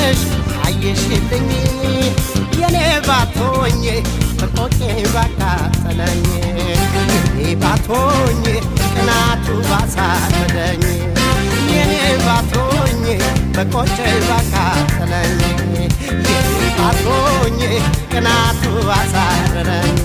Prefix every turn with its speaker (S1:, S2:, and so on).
S1: ሆነሽ አየሽልኝ፣ የኔ ባትሆኝ በቆጬ ባቃጠለኝ፣ የኔ ባትሆኝ ቅናቱ ባሳበደኝ፣ የኔ ባትሆኝ በቆጬ ባቃጠለኝ፣ የኔ ባትሆኝ ቅናቱ ባሳረረኝ።